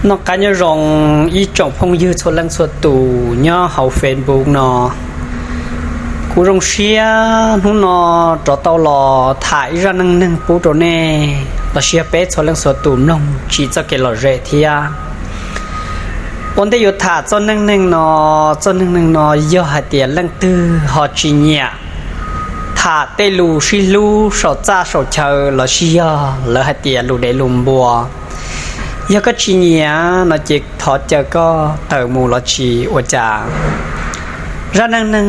Noj qab nyob zoo ib tsoom phooj ywg txhua leej txhua tus nyob hauv Facebook no. Kuv zoo siab hnub no rov tau los tham ib zaj neej neeg pub rau nej los sis yog peb txhua leej txhua tus mloog tsim txoj kev lom zem thiab. Ua ntej yuav tham txoj neej neeg no, txoj neej neeg no yog hais tias leej twg ho tsis nyiam tham tej lus sib hlub saum txaj saum chaw los sis yog lawv hais tias lus dev lus npua. Yog koj tsis nyiam no ces thov caw koj tawm mus los tsis ua cas. Zaj neej neeg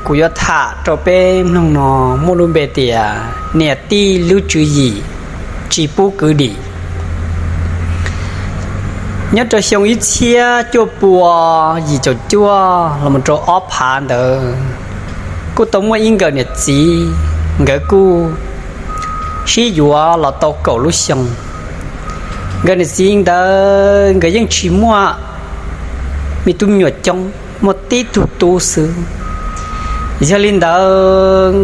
kuv yuav tham rau peb mloog no muaj lub npe tias niam tij lub tswv yim tsis pub kwv dim. Nyob rau xyoo ib txhiab cuaj pua yim caum cuaj los mus rau ob phav ntawd, kuj tau muaj ib nkawm niam txiv, nkawd kuj sib yuav los tau kaum lub xyoo. Nkawd niam txiv ntawd nkawd yeej tsis muaj me tub me nyuam coob, muaj tib tug tub xwb. Yog li ntawd,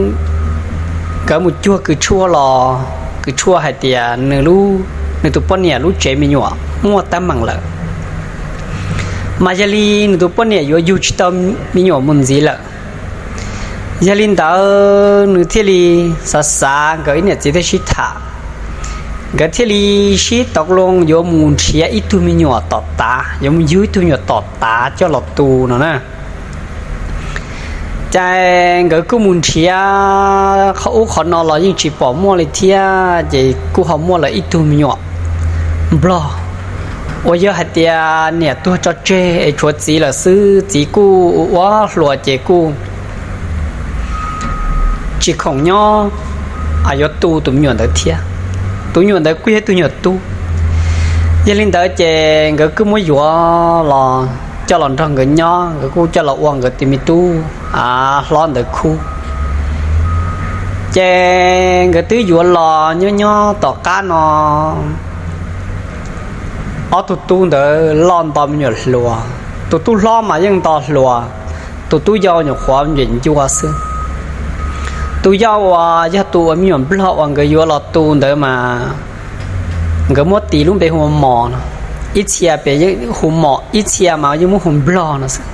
nkawd mus cuag kws tshuaj los kws tshuaj hais tias nws, nws tus poj niam lub tsev me nyuam muaj teeb meem lawm, mas yog li nws tus poj niam yuav yug tsis tau me nyuam mus ntxiv lawm. Yog li ntawd nws thiaj li xav xav, nkawd ib niam txiv thiaj sib tham, nkawd thiaj li sib tau loo yuav mus nrhiav ib tug me nyuam tom tav, yuav mus yug ib tug me nyuam tom tav coj los tu no na. Ces nkawd kuj mus nrhiav qhov ub qhov no los yeej tsis pom muaj li thiab, ces kuj ho muaj lawm ib tug me nyuam nplog uas yog hais tias niam tuag tso tseg es tshuav txiv lawm xwb, txiv kuj ua hluas ces kuj tsis khoom nyob, yuav tu tus me nyuam ntawd thiab. Tus me nyuam ntawd kuj yog tus me nyuam tub. Yog li ntawd ces nkawd kuj muab yuav los coj los nrog nkawd nyob, nkawd kuj coj los ua nkawd tus me tub hlob ntawd khub. Ces nkawd twb yuav los nyob nyob tom qab no, ob tug tub ntawd loj nto me nyuam hluas. Tus tub hlob mas yeej nto hluas, tus tub yau nyuam qhuav nce ncua xwb. Tus yau uas yog tus uas me nyuam nplog uas nkawd yuav los tu ntawd mas nkawd muab tis lub npe hu ua Mos no. Ib txhia pem yeej hu Mos, ib txhia mas yeej muab hu Nplog no xwb.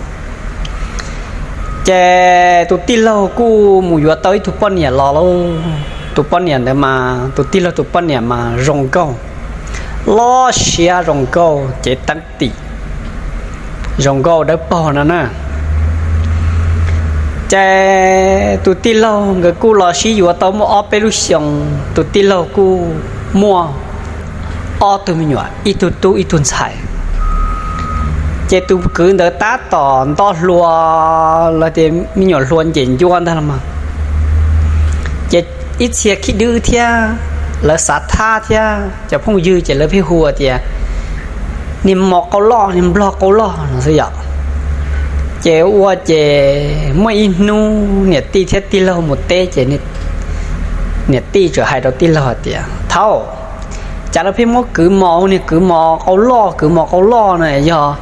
Ces tus tij laug kuj mus yuav tau ib tug poj niam los lauj. Tus poj niam ntawd mas, tus tij laug tus poj niam mas zoo nkauj, loj siab zoo nkauj, cev teeb tim, zoo nkauj dawb paug no na. Ces tus tij laug nkawd kuj los sib yuav tau muaj ob peb lub xyoo, tus tij laug kuj muaj ob tug me nyuam, ib tug tub ib tug ntxhais. Ces tus kwv ntawd tab tom nto hluas los tias me nyuam hluas nce ncua ntag los mas, ces ib txhia khib dwb thiab, lawv xav thab thiab, cov phooj ywg ces lawv pheej hu tias niag Mos qau loj, niag Nplog qau loj no xwb yom. Ces ua ces muaj ib hnub niam tij thiab tij laug mus teb ces niam tij txawm hais rau tij laug hais tias, Thaub, cas lawv pheej muab kwv Mos, niag kwv Mos qau loj, kwv Mos qau loj no yog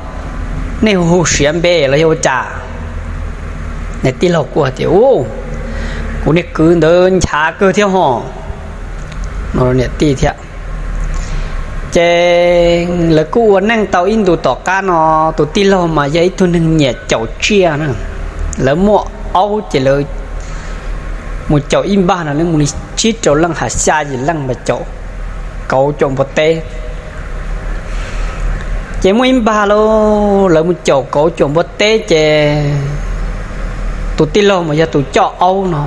nej hu siav npe los yog ua cas? Niag tij laug kuj hais tias, Kuv niag kwv ntawd nchav kawg thiab ho, no niam tij thiab. Ces lawv kuj ua neej tau ib ntus tom qab no, tus tij laug mas yog ib tug neeg nyiam caum tsiaj na. Lawv muaj aub ces lawv mus caum ib npag no, lawv mus li tsib rau leej, ha xya yim leej mas caum kauv caum npua teb. Ces muaj ib npag lauj, lawv mus caum kauv caum npua teb ces tus tij laug mas yog tus coj aub no,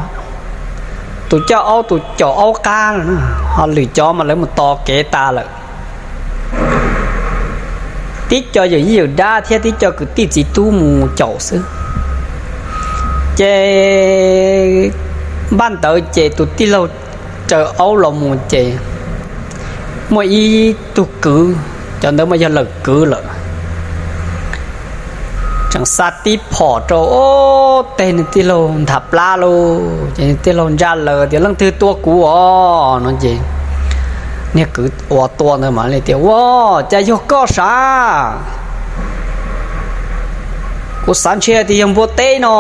tus coj aub, tus caum aub qab no, ho lwm cov mas lawv mus tos kev tas lawm. Tib co yawm yij yawm dab thiab tib co kwv tij txiv tub mus caum xwb. Ces npaj ntawd ces tus tij laug raws aub los mus ces muaj ib tug kwv, cov ntawd mas yog lawm kwv lawm, tseem xa tib phom rau, ob teg nws tij laug nthav plab lauj. Ces nws tij laug ntsa laws tias, Leej twg tua kuv os? No ces niag kwv uas tua ntawd mas li tias, Ua cas yog koj sav? Kuv xav ntshe tias yog npua teb no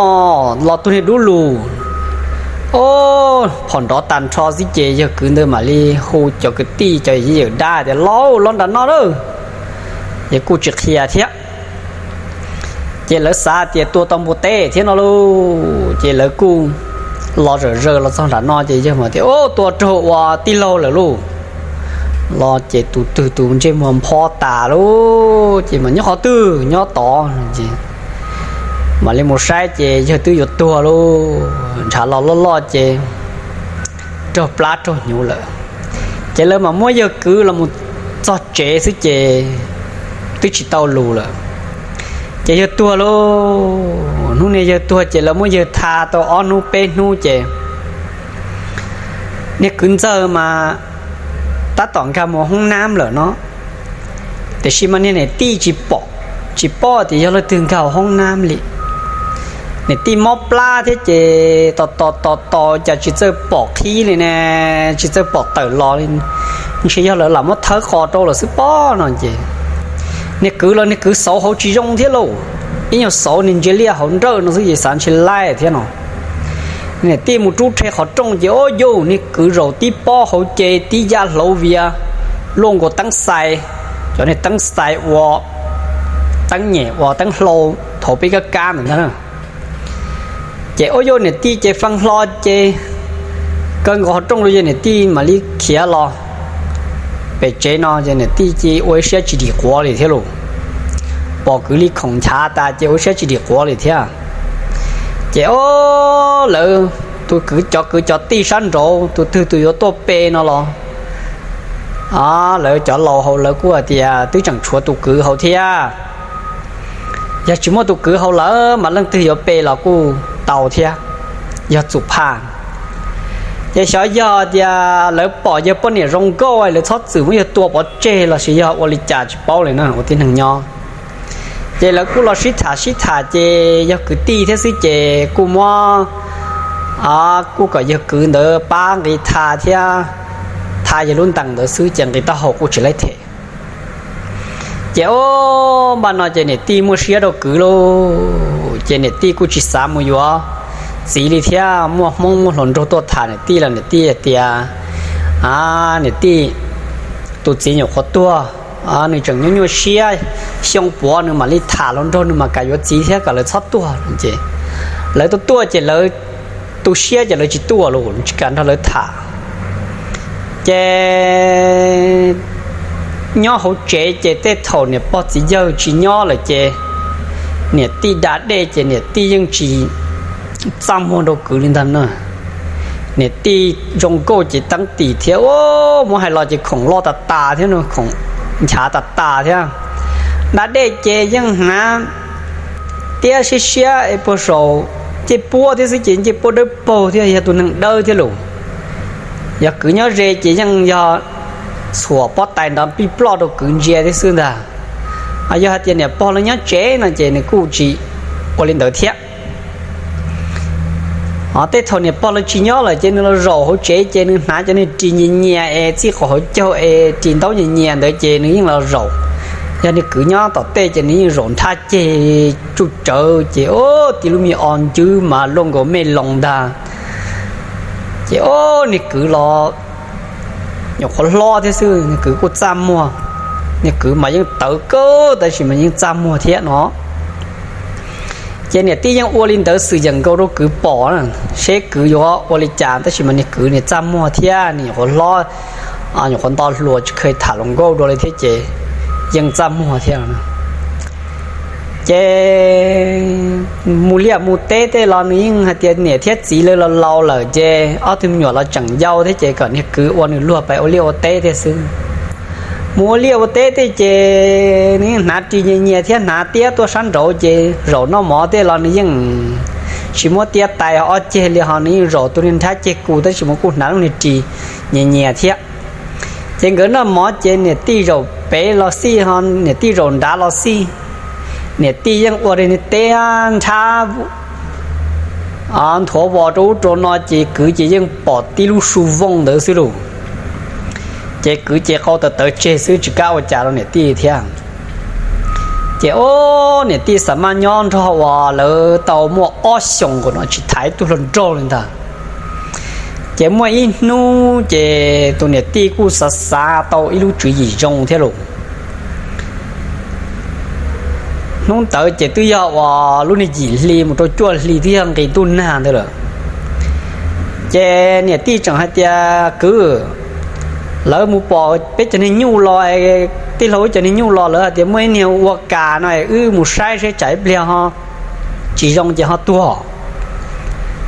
los tua niag dub lug. Phom nrov tag nrho xwb ces yawg kwv ntawd mam li hu cov kwv tij cov yawm yij yawm dab tias, Los, los nram no lauj, Ces kuj tsis qhia thiab. Ces lawv xav tias tua tau npua teb thiab no lauj, ces lawv kuj los zawm zaws los txog nram no ces yawg mas tias, Ub, tua raug ua tij laug lawm lauj. Los ces tus twg tus ntsej muag npho tas lauj, ces mas nyob qhov twg nyob tod. Ces mam li mus saib ces yawg twb yuav tuag lauj, ntshav los loj loj ces raug plab raug hnyuv lawm. Ces lawv mam muab yawg kwv los mus txog tsev xwb ces twb tsis tau lus lawm. Ces yawg tuag lauj, hnub niag yawg tuag ces lawv muab yawg tha tau ob hnub peb hnub ces niag kwv ntxawg mas tab tom nkag mus hoob nab lawm no, tiam sis mas niag niam tij tsis pom, tsis paub tias yog leej twg nkag hauv hoob nab li. Niam tij mob plab thiab ces tos tos tos tos cas tsis txawj pom qhib li ne, tsis txawj pom tawm los li, ntshe yog lawv lam muab thawb qos rau lawm xwb pob no ces niag kwv los niag kwv xauv hauv tsis zoo thiab lauj, ib nyuag xauv niag ntsia liaj hauv nrawj no xwb ces xav ntshe laij thiab no. Niam tij mus rub rhe qhov rooj ces ua cas niag kwv zaum tib pob hauv ces tib yaj hlauv vias luaj nkaus teeb xais, cov niag teeb xais ua teeb nyem ua teeb hlau thaum peb kab kab ntawd ntag. Ces ua cas niam tij ces fee hlo ces kaw nkaus qhov rooj rau ces niam tij mam li khiav los pem tsev no ces niam tij ces ua ib siab tsis dim quav li thiab lauj. Pom kwv li khoom nchav tas ces ua ib siab tsis dim quav li thiab. Ces o, lawv tus kwv, cov kwv cov tij sab nraud tus twg tus yuav tuaj pe no los, lawv cov laus hauv lawv kuj hais tias twb tseem tshuav tus kwv hauv thiab. Yog tsis muaj tus kwv hauv lawm mas leej twg yuav pe los kuj tau thiab, yog txhum phaj. Ces xyov yog tias lawv pom yawg poj niam zoo nkauj lawv txhob txwm muab yawg tua pov tseg los sis yog ua li cas tsis paub li na, ua tib neeg nyob. Ces lawv kuj los sib tham sib tham ces yog kwv tij thiab xwb ces kuj muab, kuj kom yawg kwv ntawd pab nqi tha thiab, tha yawg lub ntees ntawd xwb ces nqi taub hau kuj tsis laib them. Ces o, npaj no ces niam tij muaj siab rau kwv lauj, ces niam tij kuj tsis xav mus yuav txiv li thiab. Muaj hmoob muaj hluas nraug tuaj tham niam tij los niam tij hais tias, niam tij tus txiv nyuam qhuav tuag, nws tseem nyuaj nyuaj siab, xyoo puav nws mam li tham hluas nraug nws mam kam yuav txiv thiab kom lawv txhob tuaj no ces lawv tuaj tuaj ces lawv tu siab ces lawv tsis tuaj los tsis kam nrog lawv tham. Ces nyob hauv tsev ces tej thaum niam pog txiv yawg tsis nyob lawm ces niam tij da dej ces niam tij yeej tsis txaj muag rau kwv li ntag na. Niam tij zoo nkauj ces teeb tim thiab, muab hais los ces khoom loj tas tas thiab no, khoom nchav tas tas thiab. Da dej ces yeej hnav tiab siab siab es puag saum ncej puab thiab xwb ces ncej puab dawb paug thiab yog tus neeg dawb thiab lauj. Yog kwv nyob ze ces yeej yog txhuam pob tais nrov pij ploj rau kwv ntsia thiab xwb ntag. Yog hais tias niam pog lawv nyob tsev no ces nws kuj tsis ua li ntawd thiab. Tej thaum niam pog lawv tsis nyob lawm ces nws los zaum hauv tsev ces nws hnav cov niag ris nyias nyias es txij qhov hauv caug es ris ntaub nyias nyias ntawd ces nws yeej los zaum. Yog niag kwv nyob tom tej ces nws yeej zaum nrhab ceg tsuj tsawv ces o, tib lub me o ncwb mas luaj nkaus mej loos ntag. Ces o, niag kwv los nyuam qhuav hlob thiab xwb, niag kwv kuj txaj muag. Niag kwv mas yeej tawv kawg tab sis mas yeej txaj muag thiab no. Ces niam tij yeej ua li ntawd xwm yeem nkaus rau kwv pom, seb kwv yuav ua li cas tab sis mas niag kwv niag txaj muag thiab nws nyuam qhuav hlob, nyuam qhuav nto hluas tsis kheev tham hluas nkauj dua li thiab ces yeej txaj muag thiab. Ces mus liaj mus teb tej los nws yeej hais tias niam thiab txiv lawv los laus lawm ces ob tug me nyuam los tseem yau thiab ces kom niag kwv ua nws luag pais ua liaj ua teb thiab xwb. Mus ua liaj ua teb tej ces nws yeej hnav ris nyias nyias thiab hnav tiab tuaj sab nraud ces zaum noj mov tej los nws yeej tsis muab tiab tais ob ceg li ho nws yeej zaum tus niag nrhab ceg kus tab sis mas kuj hnav lub niag ris nyias nyias thiab. Ces nkawd noj mov ces niam tij zaum pem los xij ho niam tij zaum nrad los xij. Niam tij yeej ua niag teb nrhab nthuav vos rau ub rau no ces kwv ces yeej pom tib lub su vooj ntawd xwb lauj. Ces kwv ces qau tawv tawv tseg xwb tsis kam ua cas rau niam tij thiab. Ces o, niam tij xa maj nyob nrog uas lawv tau muaj ob xyoos nkaus no tsis tham ib tug hluas nraug li ntag. Ces muaj ib hnub ces tus niam tij kuj xav xav tau ib lub tswv yim zoo thiab lauj. Hnub ntawd ces twb yog uas lub niag yim hli mus rau cuaj hli twb yog nqis ntuj nag ntawd lawm. Ces niam tij tseem hais tias, Kwv, lawv mus pom peb cov niag nyuj los, tij laug wb cov niag nyuj los, lawv hais tias muaj ib niag ua kas no, wb mus saib seb tsam ib pliag ho tsis zoo ces ho tuag.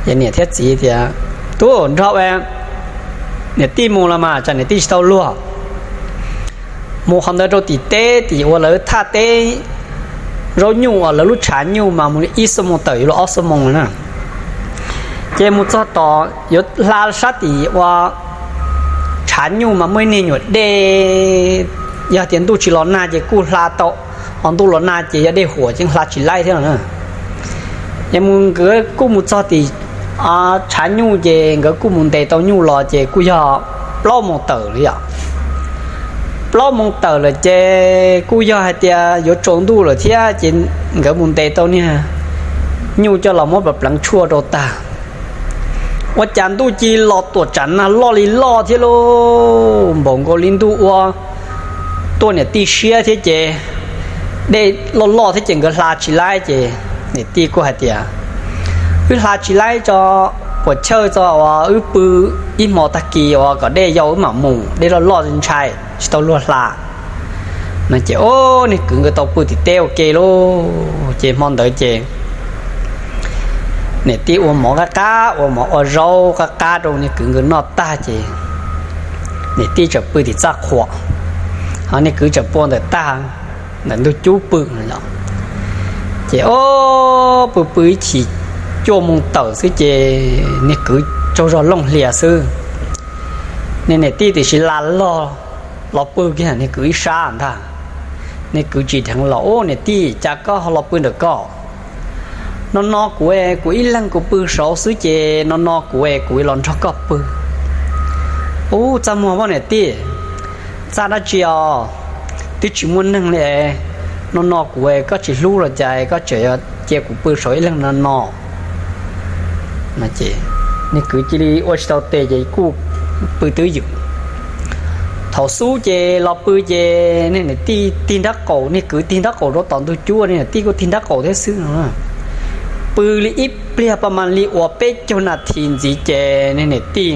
Ces niam thiab txiv tias, Tub, nrog niam tij mus los mas tsam niam tij tsis tau luag. Mus qhov ntawd rau tim teb, tim uas lawv thaj teb zaub nyuj uas lawv lub tshav nyuj mas mus li ib xuab moos tawm yuav luag ob xuab moos na. Ces mus txog tom yuav hla sab tim ua tshav nyuj mas muaj ib niag nyuam dej, yog tias ntuj tsis los nag ces kuj hla tau, ho ntuj los nag ces yog dej huam ces hla tsis laib thiab no na. Ces mus nkawd kuj mus txog tim tshav nyuj ces nkawd kuj mus ntes tau nyuj los ces kuj yog plaub moos tawm li os. Plaub moos tawm lawm ces kuj yog hais tias yuav tsaus ntuj lawm thiab ces nkawd mus ntes tau niag nyuj coj los muab pleev tshuaj rau tag. Ua cas ntuj ci los tuam tsam nag loj li loj thiab lauj, npaum nkaus li ntuj ua tuaj niam tij siab thiab ces dej loj loj thiab ces nkawd hla tsis laib ces niam tij kuj hais tias, Wb hla tsis laib tso, puas chawj tso uas wb pw ib hmo tag kis uas kom dej yau wb mam mus, dej loj loj ntshai tsis tau luag hla no. Ces o, niag kwv nkawd tau pw tim teb ua ke lauj. Ces hmo ntawd ces niam tij ua mov qab qab, ua mov ua zaub qab qab rau niag kwv nkawd noj tag ces niam tij tseem pw tim txaj qhua, ho niag kwv tseem pw ntawm tag, ntawm ntug cub pw no. Ces o, pw pw ib chim cuaj moos tawm xwb ces niag kwv tsaug zog looj hlias xwb. Niag niam tij tiam sis la log los pw kiag niag kwv ib sab ntag. Niag kwv tsis dheev los, Ub, niam tij, cas koj ho los pw ntawm ko? No no kuv, kuv ib leeg kuv pw saud xwb ces no no kuv, kuv los nrog koj pw. Ub, txaj muag poj niam tij, txaj dab tsi os, twb tsis muaj neeg li. No no kuv, koj tsis hlub los cas koj tseem cia kuv pw saud ib leeg no no? Niag kwv cia li ua tsis tau tes ces kuj pw twb ywm. Thaum xub ces los pw ces niag niam tij tig nrab qaum, niag kwv tig nrab qaum rau tom ntug cub, niag niam tij kuj tig nrab qaum thiab xwb no. Pw li ib pliag paj mam li uas peb caug nas this ntxiv ces niag niam tij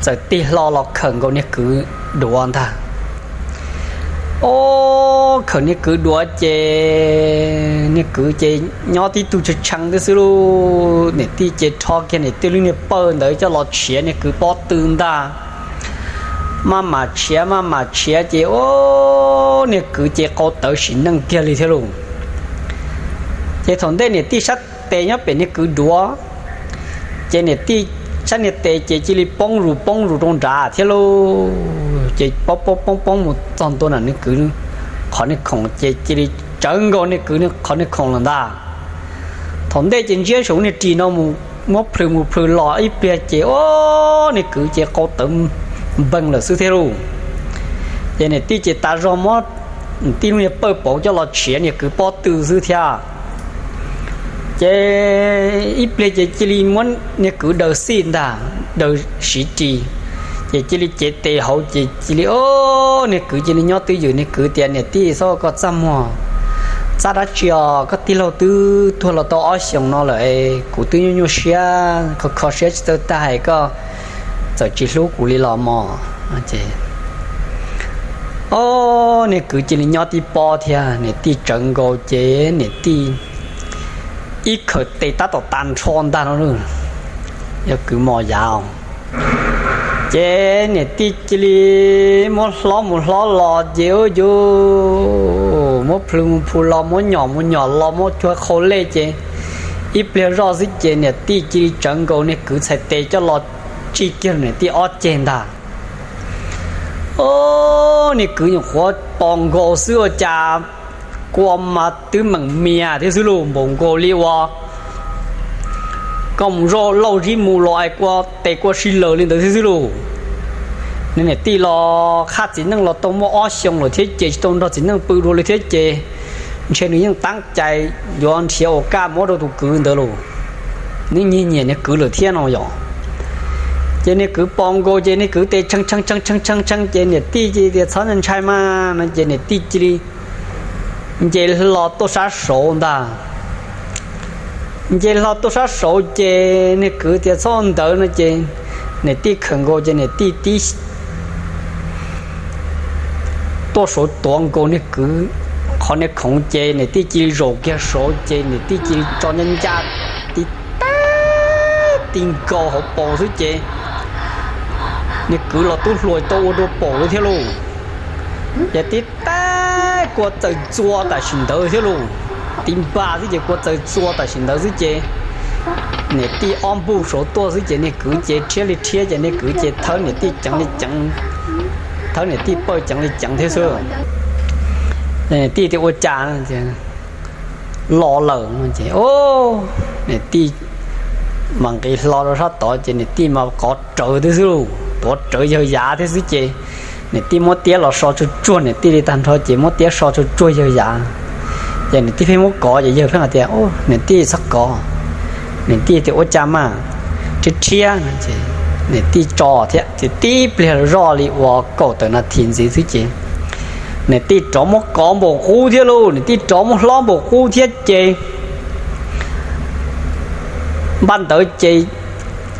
txawm tig hlo los khawm nkaus niag kwv duav ntag. O, khawm niag kwv duav ces niag kwv ces nyob tib tug tshee tshee twb xwb lauj. Niam tij ces rho kiag niam tij lub niag pawg ntawd coj los tshiav niag kwv pob tw ntag. Maj mam tshiav maj mam tshiav ces o, niag kwv ces qau tawv sim neej kiag li thiab lauj. Ces thaum ntej niam tij sab tes nyob pem niag kwv duav, ces niam tij sab niag tes ces cia li poob zus poob zus rau nrad thiab lauj. Ces poob poob poob poob mus txog ntua nram niag kwv qhov niag khoom ces cia li tsawv nkaus niag kwv qhov niag khoom lawm ntag. Thaum ntej ces ntsiab saum niag ris no mus muab plhws mus plhws los ib pliag ces o, niag kwv ces qau tawv npeeg lawm xwb thiab lauj. Ces niam tij ces tas zog muab niam tij lub niag pawg pauv coj los tshiav niag kwv pob tw xwb thiab. Ces ib pliag ces cia li muab niag kwv daws xij ntag, daws siv ris, ces cia li cev tes hauv ces cia li o, niag kwv cia li nyob twb ywm. Niag kwv tias, Niam tij, txhob ua koj txaj muag, txaj dab tsi os, koj tij laug twb tuag los tau ob xyoos no lawm, kuv twb nyuaj nyuaj siab kho kho siab tsis txawj tag es koj txawm tsis hlub kuv li los mog. Ces o, niag kwv cia li nyob tib pob thiab niam tij tsawv nkaus ces niam tij ib khawm tes tab tom tas nrho ntag no, yog kwv mos yav. Ces niam tij cia li muab hlob mus hlob los ces u, yus muab plhws mus plhws los, muab nyom mus nyom los, muab cuag qhau lej ces ib pliag zoj xwb ces niam tij cia li tsawv nkaus niag kwv txhais tes coj los tsij kiag niam tij ob ceg ntag. O, niag kwv nyuam qhuav pom nkaus xwb ua cas kua mas twb meem mias thiab xwb lauj, npaum nkaus li ua koj mus zoj lauj zib mus los es kua tes kua si lawm li ntawd thiab xwb lauj. Niag niam tij los qhab txiv neej los tau muaj ob xyoos lawm thiab ces tsis tau nrog txiv neej pw dua li thiab ces ntshe nws yeej tab cai yuav nrhiav ua kaj muab rau tus kwv ntawd lauj. Nws nyiam nyiam niag kwv lawm thiab no yom. Ces niag kwv pom nkaus ces niag kwv tes tshee tshee tshee tshee tshee ces niam tij cia li tias, Txhob ntshai mas, no ces niam tij cia li nce hlo tuaj sab saud ntag. Nce hlo tuaj sab saud ces niag kwv tias txhob ntawd no ces niam tij khawm nkaus ces niam tij tib tuaj saud tuav nkaus niag kwv qhov niag khoov ces niam tij cia li zaum kiag saud ces niam tij cia li tso ncaj ncaj tib tag, tib nkaus hauv paus xwb ces niag kwv los tub hluas tau ua dua paum li thiab lauj. Ces tib tag kua txawm txua tam sim ntawd thiab lauj. Tib npag xwb ces kua txawm txua tam sim ntawd xwb ces niam tij ob npuj saud tuaj xwb ces niag kwv ces rhiab li rhiab ces niag kwv ces thawb niam tij ceev li ceev, thawb niam tij pawj ceev li ceev thiab xwb. Niam tij tias ua cas los lawm no ces niam tij mas nqis hlo rau sab tod ces niam tij mas qov rawv thiab xwb lauj, tuav rawv yawg yav thiab xwb ces niam tij muab tiab los so tsuag tsuag niam tij li tag nrho ces muab tiab so tsuag tsuag yawg yav. Ces niam tij pheej muab kov ces yawg pheej hais tias niam tij txhob kov. Niam tij tias ua cas mas rhiab rhiab no ces niam tij tso thiab ces tib pliag zoj li uas kaum tawm nas this ntxiv xwb ces niam tij rov muab kov npaum qub thiab lauj, niam tij rov muab hlob npaum qub thiab ces npaj ntawd ces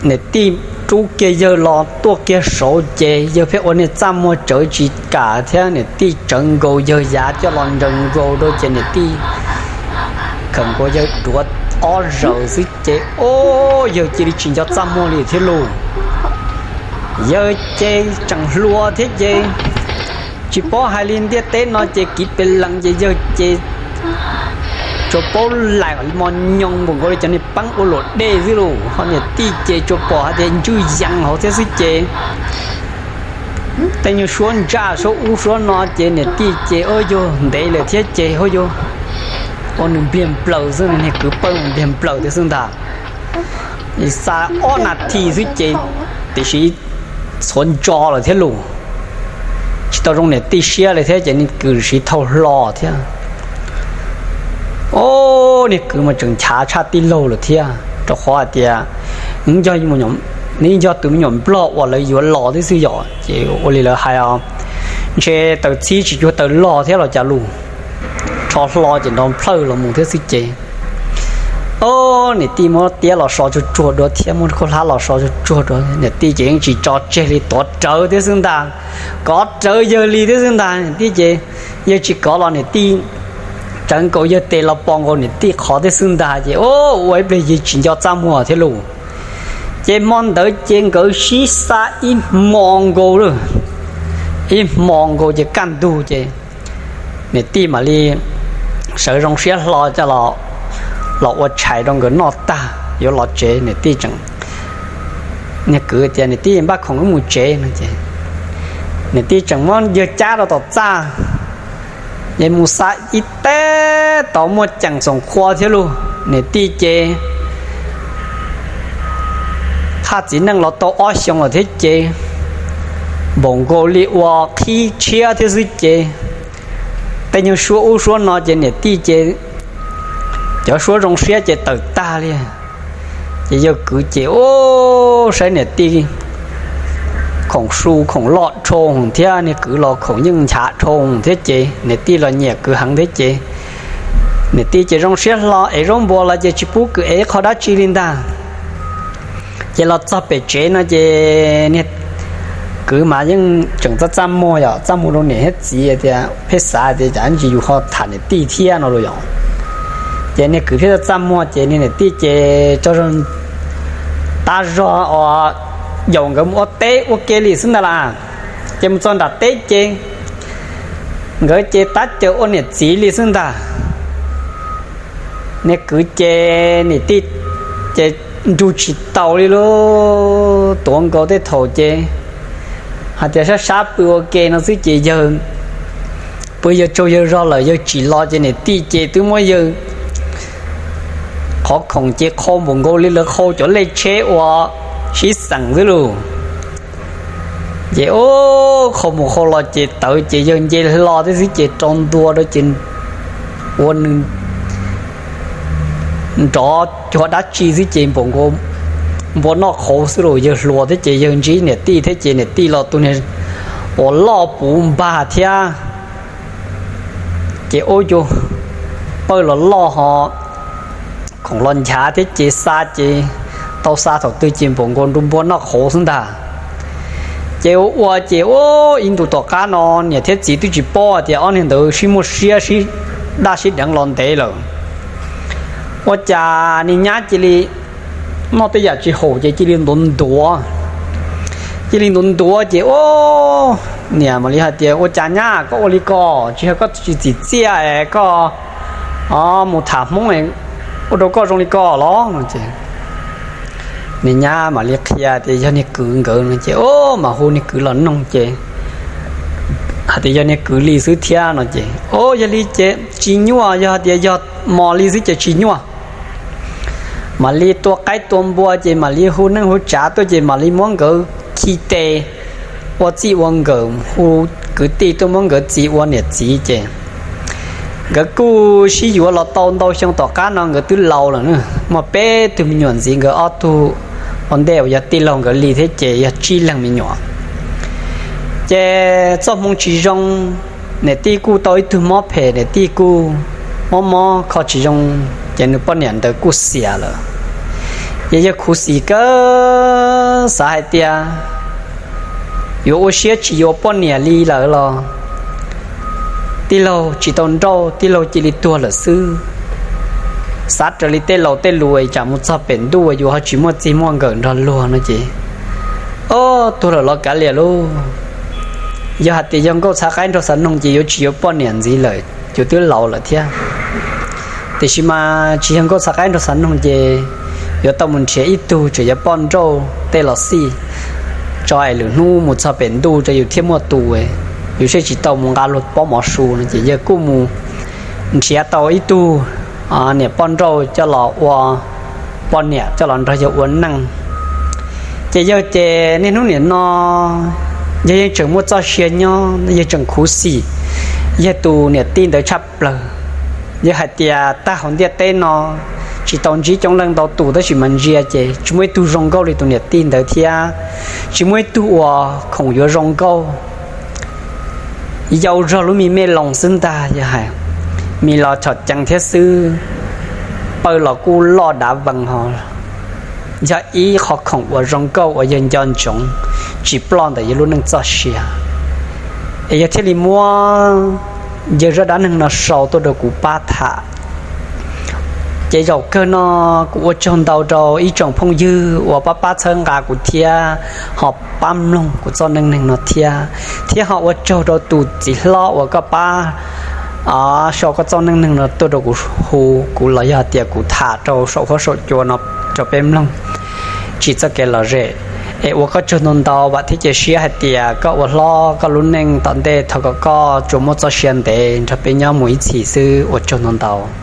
niam tij rub kiag yawg los tuaj kiag saud ces yawg pheej ua niag txaj muag tsawv tsis kam thiab niam tij tsawv nkaus yawg yav coj los nraws nkaus rau ces niam tij khawm nkaus yawg duav ob zaws xwb ces o, yawg cia li tsis nco txaj muag li thiab lauj. Yawg ces tseem hluas thiab ces tsis paub hais li ntiaj teb no ces kiv pes lees ces yawg ces tsuas paub laim mos nyoos npaum nkaus li cov niag peeb ua luam dej xwb lauj, ho niam tij ces tsuas pom hais tias ntswj yees hauv thiab xwb ces tej nyuag suab ntsaj suab ub suab no ces niam tij ces ua yog ntev lawm thiab ces ua yog ua nws npliag nplaws xwb, niag kwv pawj npliag nplaws thiab xwb ntag. Xa ob nas this xwb ces tiam sis txhuav ntso lawm thiab lauj, tsis tau zoo niam tij siab li thiab ces niag kwv siv thau hlo thiab. O, niag kwv mas tseem nchav tshaj tij laug lawm thiab rau qhov hais tias nws yog tus me nyuam nplog uas lawv yuav los tib xwb yom ces ua li lawv hais os, ntshe taws txhib tsis cuag taws log thiab los cas lauj, rho hlo ces nrov nplhawj los mus thiab xwb ces o, niam tij muab tiab los so tsuag tsuag dua thiab muab khaub hlab los so tsuag tsuag dua, niam tij ces yeej tsis tso tseg li, tuav rawv thiab xwb ntag, kov rawv yawg li thiab xwb ntag. Niam tij ces yawg tsis kov los niam tij tsawv nkaus yawg tes los pos nkaus niam tij qhov thiab xwb ntag ces o, ua ib pliag yawg tsis nco txaj muag thiab lauj. Ces hmo ntawd ces nkawd sib xa ib hmo nkaus lawm, ib hmo nkaus ces kaj ntug ces niam tij mam li sawv zoo siab hlo coj los ua tshais rau nkawd noj tag yuav los tsev, niam tij tseem, niag kwv tias niam tij npaj khoom wb mus tsev no ces niam tij tseem muab yawg cab rau tom txaj, ces mus xa ib teg tod muaj ceem xoom qhua thiab lauj, niam tij ces thaj txiv neej los tau ob xyoos lawm thiab ces npaum nkaus li ua qhib tshiab thiab xwb ces tej nyuag suab ub suab no ces niam tij ces cov suab zoo siab ces tawm tag li. Ces yawg kwv ces ub, saib niam tij khoom su khoom loj dhau thiab niag kwv los khoom yeej nchav dhau thiab ces niam tij los nyiam kwv heev thiab ces niam tij ces zoo siab hlo, ev zaub npua los ces tsis pub kwv ev qho dab tsi li ntag. Ces los txog pem tsev no ces niag kwv mas yeej tseem txaj txaj muag yom, txaj muag rau niam thiab txiv tias pheej xav tias cas ntsis yus ho tham niam tij thiab no los yom. Ces niag kwv thiaj txaj txaj muag ces niag niam tij ces tso zog, tab zog os, yaum nkawd mus ua teb ua ke li xwb ntag las. Ces mus txog nram teb ces nkawd ces tab caws ua niam txiv li xwb ntag. Niag kwv ces niam tij ces nrug tsis taus li lauj, tuav nkaus tej thaum ces hais tias sab sab pw ua ke no xwb ces yawg pw yawg tsaug yawg zog lawm yawg tsim los ces niam tij ces twb muab yawg qhov khoom ces qhau npaum nkaus li lawv qhau cov lej tsheb ua sib xeem xwb lauj. Ces ub, qhau mus qhau los ces tawv ces yawg nce hlo thiab xwb ces rau ntua rau ces ua nws nrov cuag dab tsi xwb ces npaum nkaus npua noj qhauv xwb lauj. Yawg hluas thiab ces yawg ntsib niam tij thiab ces niam tij los tus niag uas loj puv npag thiab. Ces ub, pawg los loj ho khoom los nchav thiab ces xa ces tau xa thaum twg ces npaum nkaus nru npua noj qhuav xwb ntag. Ces ua ua ces ua ib ntus tom qab no niam thiab txiv twb tsis paub tias ob niag ntawd sib muaj siab sib daj sib deev los ntev lawm. Ua cas niag nyab cia li noj tej yam tsis haum ces cia li ntuav ntuav. Cia li ntuav ntuav ces ua niam mam li hais tias, ua cas nyab koj ua li ko, tsis yog koj tsis txim txiaj es koj mus tham hmoob ua rau koj zoo li ko los no ces niag nyab mam li qhia tias yog niag kwv nkawd no ces ua mas hu niag kwv los noog ces hais tias yog niag kwv li xwb thiab no ces, o, yog li ces tsis nyuaj, yog hais tias yog mos li xwb ces tsis nyuaj. Mam li tua qaib tua npua ces mam li hu neej hu tsav tuaj ces mam li muab nkawd khi tes ua txij ua nkawm, hu kwv tij tuaj muab nkawd txiv ua niam txiv ces nkawd kuj sib yuav los tau ntau xyoo tom qab no nkawd twb laus lawm, muaj peb tug me nyuam ntxiv, nkawd ob tug ua ntej uas yog tij laug nkawd li thiab ces yog tsib leeg me nyuam. Ces txoj hmoo tsis zoo, niam tij kuj tau ib tug mob phem, niam tij kuj mob mob kho tsis zoo, ces nws poj niam ntawd kuj xiam lawm. Ces yawg khuv xim kawg, xav hais tias yuav ua siab tsis yuav poj niam li lawm los tij laug tsis tau nrauj, tij laug cia li tuag lawm xwb. Xav raws li tej laus tej lus tsam mus txog pem ntuj yus ho tsis muaj txij muaj nkawm nrog luag no ces, o, tuag lawm los kav liam lauj. Yog hais tias yog nkauj txhav qaib nraug xav noog ces yuav tsis yuav poj niam ntxiv lawm, yus twb laus lawm thiab. Tiam sis mas tsis yog nkauj txhav qaib nraug xav noog ces yuav tau mus nrhiav ib tug tseem yog poj nrauj tej los xij tso es lwm hnub mus txog pem ntuj rau yus thiaj muaj tus, yus thiaj tsis tau mus nqa luag pob mov su no ces yawg kuj mus nrhiav tau ib tug niam poj nrauj coj los ua poj niam coj los nrog yawg ua neej. Ces yawg ces niaj hnub nim no yawg yeej tseem muaj txoj sia nyob, yawg tseem khuv xim yawg tus niam tij ntawd tshaj plaws. Yawg hais tias tag hauv ntiaj teb no tsis tau ntsib coob leej ntau tus tab sis mas ntsia ces tsis muaj ib tug zoo nkauj li tus niam tij ntawd thiab, tsis muaj ib tug uas khoom yuav zoo nkauj. Yau zog lub me me loos xwb ntag, yawg hais, mis los chom ceev thiab xwb, pawg los kuj loj dav vees ho yog ib qho khoom uas zoo nkauj uas yawg nco ntsoov tsis ploj ntawm yawg lub neej txoj sia. Es yawg thiaj li muab yawg zaj dab neeg no sau tuaj rau kuv pab tham. Ces zaum kawg no kuv ua tsaug ntau rau ib tsoom phooj ywg uas pab pab txhawb nqa kuv thiab ho pab mloog kuv txoj neej neeg no thiab, thiab ho ua tsaug rau tus txiv hlob uas koj pab sau koj txoj neej neeg no tuaj rau kuv hu, kuv los yog tias kuv tham rau saum huab saum cua no rau peb mloog tsim txoj kev lom zem. Es ua koj tsaug ntau ntau, vam thiab cia siab hais tias koj ua hlob koj lub neej tom ntej thov kom koj tsuas muaj txoj sia ntev nrog peb nyob mus ib txhis xwb, ua tsaug ntau ntau.